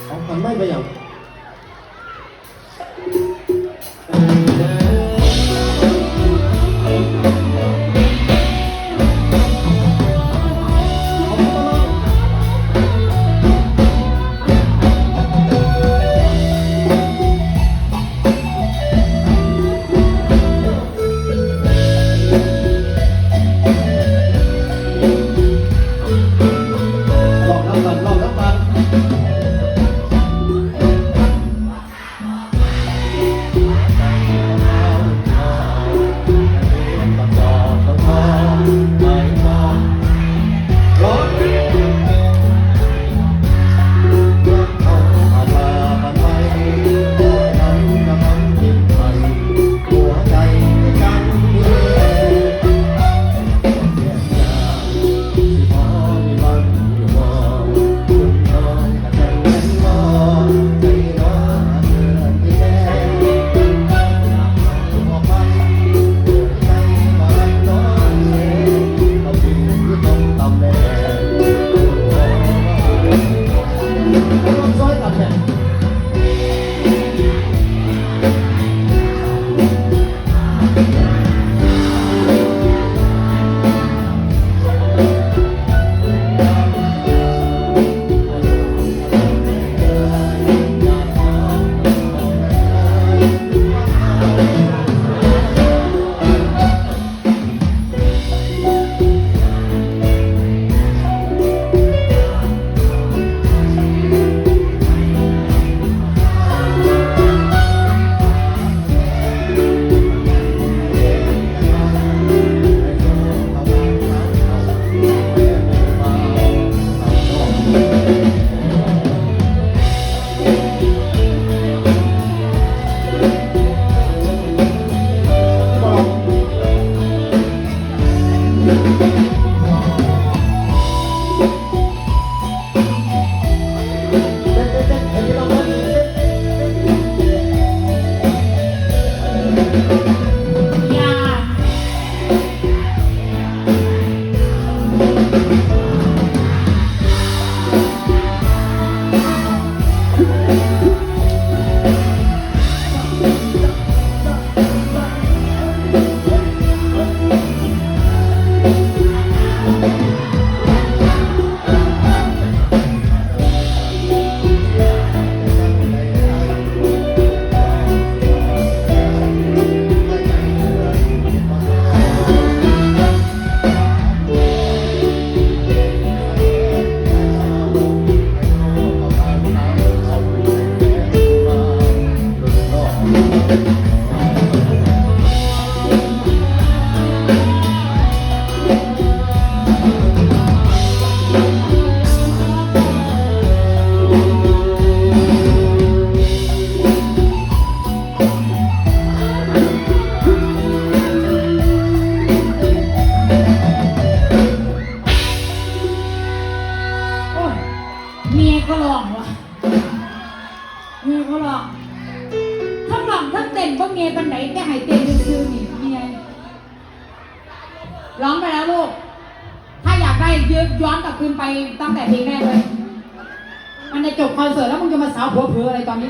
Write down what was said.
ເອົາ ຫັນໄມໄປຫຍັງ? ລອງນຳກັນ ລອງນຳກັນ. ໂອ້ຍ ເມຍກໍຮ້ອງວ່າ ເມຍກໍຮ້ອງ ທັງຮ້ອງທັງເຕັ້ນ ບໍ່ເມຍປານໃດ ແຕ່ໃຫ້ເຕັ້ນຊື່ໆນີ້ເມຍ. ร้องไปแล้วลูก ถ้าอยากได้ ย้อนกลับคืนไปตั้งแต่เพลงแรกเลย มันจะจบคอนเสิร์ตแล้ว มึงจะมาสาวผัวเผลออะไรตอนนี้